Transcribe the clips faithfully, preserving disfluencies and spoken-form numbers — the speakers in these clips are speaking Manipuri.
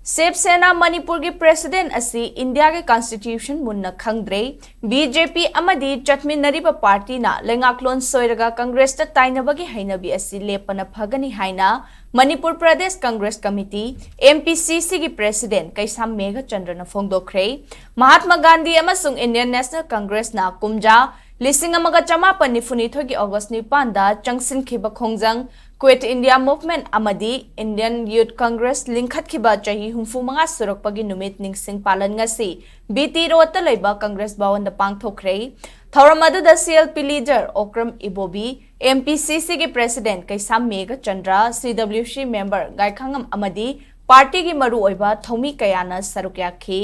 ꯁꯤꯕ ꯁꯦꯅꯥ ꯃꯅꯤꯄꯨꯔꯒꯤ ꯄ꯭ꯔꯦꯁꯤꯗꯦꯟ ꯑꯁꯤ ꯏꯟꯗꯤꯌꯥꯒꯤ ꯀꯟꯁꯇꯤꯇ꯭ꯌꯨꯁꯟ ꯃꯨꯟꯅ ꯈꯪꯗ꯭ꯔꯦ꯫ ꯕꯤ ꯖꯦ ꯄꯤ ꯑꯃꯗꯤ ꯆꯠꯃꯤꯟꯅꯔꯤꯕ ꯄꯥꯔꯇꯤꯅ ꯂꯩꯉꯥꯛꯂꯣꯟ ꯁꯣꯏꯔꯒ ꯀꯪꯒ꯭ꯔꯦꯁꯇ ꯇꯥꯏꯅꯕꯒꯤ ꯍꯩꯅꯕꯤ ꯑꯁꯤ ꯂꯦꯞꯄꯅ ꯐꯒꯅꯤ ꯍꯥꯏꯅ Manipur Pradesh Congress committee, M P C ꯁꯤꯒꯤ ꯄ꯭ꯔꯦꯁꯤꯗꯦꯟ ꯀꯩꯁꯥꯝ ꯃꯦꯘꯆꯟꯗ꯭ꯔꯅ ꯐꯣꯡꯗꯣꯛꯈ꯭ꯔꯦ꯫ ꯃꯍꯥꯠꯃ ꯒꯥꯟꯙꯤ ꯑꯃꯁꯨꯡ ꯏꯟꯗꯤꯌꯟ ꯅꯦꯁꯅꯦꯜ ꯀꯪꯒ꯭ꯔꯦꯁꯅ ꯀꯨꯝꯖꯥ ꯂꯤꯁꯤꯡ ꯑꯃꯒ ꯆꯃꯥꯄꯟ ꯅꯤꯐꯨꯅꯤꯊꯣꯏꯒꯤ ꯑꯣꯒꯁ ꯅꯤꯄꯥꯟꯗ ꯆꯪꯁꯤꯟꯈꯤꯕ ꯈꯣꯡꯖꯪ ꯀ꯭ꯋꯤꯠ ꯏꯟꯗꯤꯌꯥ ꯃꯨꯚꯃꯦꯟꯠ ꯑꯃꯗꯤ ꯏꯟꯗꯤꯌꯟ ꯌꯨꯊ ꯀꯪꯒ꯭ꯔꯦꯁ ꯂꯤꯡꯈꯠꯈꯤꯕ ꯆꯍꯤ ꯍꯨꯝꯐꯨ ꯃꯉꯥ ꯁꯨꯔꯛꯄꯒꯤ ꯅꯨꯃꯤꯠ ꯅꯤꯡꯁꯤꯡ ꯄꯥꯂꯟ ꯉꯁꯤ ꯕꯤ ꯇꯤ ꯔꯣꯗꯇ ꯂꯩꯕ ꯀꯪꯒ꯭ꯔꯦꯁ ꯚꯋꯟꯗ ꯄꯥꯡꯊꯣꯛꯈ꯭ꯔꯦ꯫ ꯊꯧꯔꯝ ꯑꯗꯨꯗ C L P leader Okram Ibobi, M P C ꯁꯤꯒꯤ ꯄ꯭ꯔꯦꯁꯤꯗꯦꯟ ꯀꯩꯁꯥꯝ ꯃꯦꯘꯆꯟꯗ꯭ꯔ, ꯁꯤ ꯗꯕ꯭ꯂ꯭ꯌꯨ ꯁꯤ ꯃꯦꯝꯕꯔ ꯒꯥꯏꯈꯥꯉꯝ ꯑꯃꯗꯤ ꯄꯥꯔꯇꯤꯒꯤ ꯃꯔꯨꯑꯣꯏꯕ ꯊꯧꯃꯤ ꯀꯌꯥꯅ ꯁꯔꯨꯛ ꯌꯥꯈꯤ꯫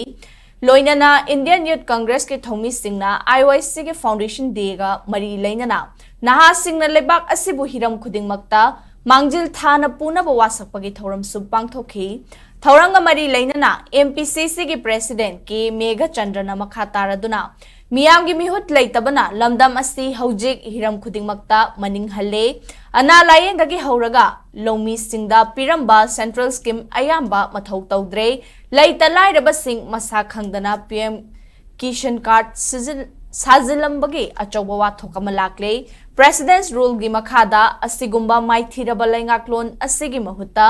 ꯂꯣꯏꯅꯅ ꯏꯟꯗꯤꯌꯟ ꯌꯨꯊ ꯀꯪꯒ꯭ꯔꯦꯁꯀꯤ ꯊꯧꯃꯤꯁꯤꯡꯅ ꯑꯥꯏ ꯋꯥꯏ ꯁꯤꯒꯤ ꯐꯥꯎꯟꯗꯦꯁꯟ ꯗꯦꯒ ꯃꯔꯤ ꯂꯩꯅꯅ ꯅꯍꯥꯁꯤꯡꯅ ꯂꯩꯕꯥꯛ ꯑꯁꯤꯕꯨ ꯍꯤꯔꯝ ꯈꯨꯗꯤꯡꯃꯛꯇ ꯃꯥꯡꯖꯤꯜ ꯊꯥꯅ ꯄꯨꯅꯕ ꯋꯥꯁꯛꯄꯒꯤ ꯊꯧꯔꯝꯁꯨ ꯄꯥꯡꯊꯣꯛꯈꯤ꯫ ꯊꯧꯔꯝꯒ ꯃꯔꯤ ꯂꯩꯅꯅ ꯑꯦꯝ ꯄꯤ ꯁꯤ ꯁꯤꯒꯤ ꯄ꯭ꯔꯦꯁꯤꯗꯦꯟ ꯀꯦ ꯃꯦꯘꯆꯟꯗ꯭ꯔꯅ ꯃꯈꯥ ꯇꯥꯔꯗꯨꯅ ꯃꯤꯌꯥꯝꯒꯤ ꯃꯤꯍꯨꯠ ꯂꯩꯇꯕꯅ ꯂꯝꯗꯝ ꯑꯁꯤ ꯍꯧꯖꯤꯛ ꯍꯤꯔꯝ ꯈꯨꯗꯤꯡꯃꯛꯇ ꯃꯅꯤꯡ ꯍꯜꯂꯦ꯫ ꯑꯅꯥ ꯂꯥꯌꯦꯡꯗꯒꯤ ꯍꯧꯔꯒ ꯂꯧꯃꯤꯁꯤꯡꯗ ꯄꯤꯔꯝꯕ ꯁꯦꯟꯇ꯭ꯔꯦꯜ ꯁ꯭ꯀꯤꯝ ꯑꯌꯥꯝꯕ ꯃꯊꯧ ꯇꯧꯗ꯭ꯔꯦ꯫ ꯂꯩꯇ ꯂꯥꯏꯔꯕꯁꯤꯡ ꯃꯁꯥ ꯈꯪꯗꯅ ꯄꯤ ꯑꯦꯝ ꯀꯤꯁꯟ ꯀꯥꯔꯗ ꯁꯤꯖꯤꯟ-, ꯁꯥꯖꯤꯜꯂꯝꯕꯒꯤ ꯑꯆꯧꯕ ꯋꯥꯊꯣꯛ ꯑꯃ ꯂꯥꯛꯂꯦ꯫ ꯄ꯭ꯔꯦꯁꯤꯗꯦꯟꯁ ꯔꯨꯜꯒꯤ ꯃꯈꯥꯗ ꯑꯁꯤꯒꯨꯝꯕ ꯃꯥꯏꯊꯤꯔꯕ ꯂꯩꯉꯥꯛꯂꯣꯟ ꯑꯁꯤꯒꯤ ꯃꯍꯨꯠꯇ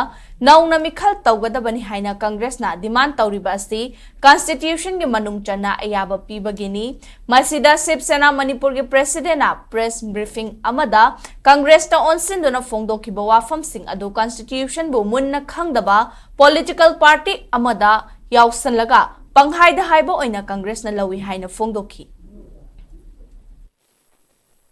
ꯅꯧꯅ ꯃꯤꯈꯜ ꯇꯧꯒꯗꯕꯅꯤ ꯍꯥꯏꯅ ꯀꯪꯒ꯭ꯔꯦꯁꯅ ꯗꯤꯃꯥꯟ ꯇꯧꯔꯤꯕ ꯑꯁꯤ ꯀꯟꯁꯇꯤꯇ꯭ꯌꯨꯁꯟꯒꯤ ꯃꯅꯨꯡ ꯆꯟꯅ ꯑꯌꯥꯕ ꯄꯤꯕꯒꯤꯅꯤ꯫ ꯃꯁꯤꯗ ꯁꯤꯕ ꯁꯦꯅꯥ ꯃꯅꯤꯄꯨꯔꯒꯤ ꯄ꯭ꯔꯦꯁꯤꯗꯦꯟꯅ ꯄ꯭ꯔꯦꯁ ꯕ꯭ꯔꯤꯐꯤꯡ ꯑꯃꯗ ꯀꯪꯒ꯭ꯔꯦꯁꯇ ꯑꯣꯟꯁꯤꯟꯗꯨꯅ ꯐꯣꯡꯗꯣꯛꯈꯤꯕ ꯋꯥꯐꯝꯁꯤꯡ ꯑꯗꯨ ꯀꯟꯁꯇꯤꯇ꯭ꯌꯨꯁꯟꯕꯨ ꯃꯨꯟꯅ ꯈꯪꯗꯕ ꯄꯣꯂꯤꯇꯤꯀꯦꯜ ꯄꯥꯔꯇꯤ ꯑꯃꯗ ꯌꯥꯎꯁꯜꯂꯒ ꯄꯪꯍꯥꯏꯗ ꯍꯥꯏꯕ ꯑꯣꯏꯅ ꯀꯪꯒ꯭ꯔꯦꯁꯅ ꯂꯧꯏ ꯍꯥꯏꯅ ꯐꯣꯡꯗꯣꯛꯈꯤ꯫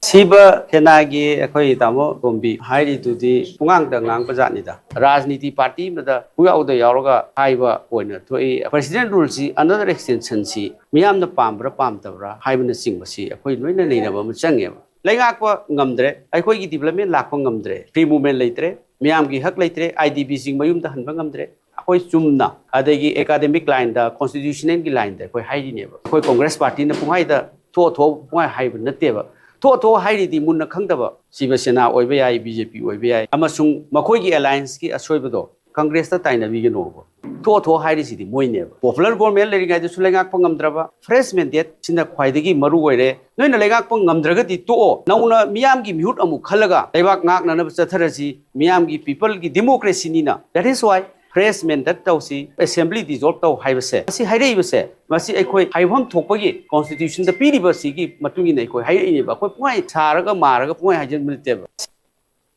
ꯁꯤꯕ ꯁꯦꯅꯥꯒꯤ ꯑꯩꯈꯣꯏ ꯇꯥꯃꯣ ꯇꯣꯝꯕꯤ ꯍꯥꯏꯔꯤꯗꯨꯗꯤ ꯄꯨꯡꯉꯥꯡꯗ ꯉꯥꯡꯕ ꯖꯥꯠꯅꯤꯗ꯫ ꯔꯥꯖꯅꯤꯇꯤ ꯄꯥꯔꯇꯤ ꯑꯃꯗ ꯄꯨꯡꯌꯥꯎꯗ ꯌꯥꯎꯔꯒ ꯍꯥꯏꯕ ꯑꯣꯏꯅ ꯊꯣꯛꯏ꯫ ꯄ꯭ꯔꯦꯁꯤꯗꯦꯟ ꯔꯨꯜꯁꯤ ꯑꯅꯗꯔ ꯑꯦꯛꯁꯇꯦꯟꯁꯟꯁꯤ ꯃꯤꯌꯥꯝꯅ ꯄꯥꯝꯕ꯭ꯔꯥ ꯄꯥꯝꯗꯕ꯭ꯔꯥ ꯍꯥꯏꯕꯅꯆꯤꯡꯕꯁꯤ ꯑꯩꯈꯣꯏ ꯂꯣꯏꯅ ꯅꯩꯅꯕ ꯑꯃ ꯆꯪꯉꯦꯕ꯫ ꯂꯩꯉꯥꯛꯄ ꯉꯝꯗ꯭ꯔꯦ, ꯑꯩꯈꯣꯏꯒꯤ ꯗꯤꯕꯂꯞꯃꯦꯟ ꯂꯥꯛꯄ ꯉꯝꯗ꯭ꯔꯦ, ꯐ꯭ꯔꯤ ꯃꯨꯚꯃꯦꯟ ꯂꯩꯇ꯭ꯔꯦ, ꯃꯤꯌꯥꯝꯒꯤ ꯍꯛ ꯂꯩꯇ꯭ꯔꯦ, ꯑꯥꯏ ꯗꯤ ꯕꯤꯁꯤꯡ ꯃꯌꯨꯝꯗ ꯍꯟꯕ ꯉꯝꯗ꯭ꯔꯦ꯫ ꯑꯩꯈꯣꯏ ꯆꯨꯝꯅ ꯑꯗꯒꯤ ꯑꯦꯀꯥꯗꯦꯃꯤꯛ ꯂꯥꯏꯟꯗ, ꯀꯣꯟꯁꯇꯤꯇ꯭ꯌꯨꯁꯅꯦꯜꯒꯤ ꯂꯥꯏꯟꯗ ꯑꯩꯈꯣꯏ ꯍꯥꯏꯔꯤꯅꯦꯕ꯫ ꯑꯩꯈꯣꯏ ꯀꯣꯡꯒ꯭ꯔꯦꯁ ꯄꯥꯔꯇꯤꯅ ꯄꯨꯡꯍꯥꯏꯗ ꯊꯣꯛꯑ ꯊꯣꯛꯑ ꯄꯨꯡꯍꯥꯏ ꯍꯥꯏꯕ ꯅꯠꯇꯦꯕ꯫ ꯊꯣꯛꯑ ꯊꯣꯛꯑ ꯍꯥꯏꯔꯤꯗꯤ ꯃꯨꯟꯅ ꯈꯪꯗꯕ, ꯁꯤꯕ ꯁꯦꯅꯥ ꯑꯣꯏꯕ ꯌꯥꯏ, ꯕꯤ ꯖꯦ ꯄꯤ ꯑꯣꯏꯕ ꯌꯥꯏ, ꯑꯃꯁꯨꯡ ꯃꯈꯣꯏꯒꯤ ꯑꯦꯂꯥꯏꯟꯁꯀꯤ ꯑꯁꯣꯏꯕꯗꯣ ꯀꯪꯒ꯭ꯔꯦꯁꯇ ꯇꯥꯏꯅꯕꯤꯒꯅꯣꯕ꯫ ꯊꯣꯛꯑꯣ ꯊꯣꯛꯑꯣ ꯍꯥꯏꯔꯤꯁꯤꯗꯤ ꯃꯣꯏꯅꯦꯕ꯫ ꯄꯣꯄꯨꯂꯔ ꯒꯣꯔꯃꯦꯟ ꯂꯩꯔꯤꯉꯩꯗꯁꯨ ꯂꯩꯉꯥꯛꯄ ꯉꯝꯗ꯭ꯔꯕ, ꯐ꯭ꯔꯦꯁ ꯃꯦꯟꯗꯦꯠ ꯁꯤꯅ ꯈ꯭ꯋꯥꯏꯗꯒꯤ ꯃꯔꯨ ꯑꯣꯏꯔꯦ꯫ ꯅꯣꯏꯅ ꯂꯩꯉꯥꯛꯄ ꯉꯝꯗ꯭ꯔꯒꯗꯤ ꯇꯣꯛꯑꯣ, ꯅꯧꯅ ꯃꯤꯌꯥꯝꯒꯤ ꯃꯤꯍꯨꯠ ꯑꯃꯨꯛ ꯈꯜꯂꯒ ꯂꯩꯕꯥꯛ ꯉꯥꯛꯅꯅꯕ ꯆꯠꯊꯔꯁꯤ, ꯃꯤꯌꯥꯝꯒꯤ ꯄꯤꯄꯜꯒꯤ ꯗꯤꯃꯣꯀ꯭ꯔꯦꯁꯤꯅꯤꯅ꯫ That is why fresh mandate ꯇꯧꯁꯤ, ꯑꯦꯁꯦꯝꯕ꯭ꯂꯤ ꯗꯤꯖꯣꯜꯕ ꯇꯧ ꯍꯥꯏꯕꯁꯦ, ꯃꯁꯤ ꯍꯥꯏꯔꯛꯏꯕꯁꯦ, ꯃꯁꯤ ꯑꯩꯈꯣꯏ ꯍꯥꯏꯐꯝ ꯊꯣꯛꯄꯒꯤ ꯀꯣꯟꯁꯇꯤꯇ꯭ꯌꯨꯁꯟꯗ ꯄꯤꯔꯤꯕ ꯑꯁꯤꯒꯤ ꯃꯇꯨꯡ ꯏꯟꯅ ꯑꯩꯈꯣꯏ ꯍꯥꯏꯔꯛꯏꯅꯦꯕ꯫ ꯑꯩꯈꯣꯏ ꯄꯨꯡꯍꯥꯏ ꯁꯥꯔꯒ ꯃꯥꯔꯒ ꯄꯨꯡꯍꯥꯏ ꯍꯥꯏꯖꯤꯟꯕ ꯅꯠꯇꯦꯕ꯫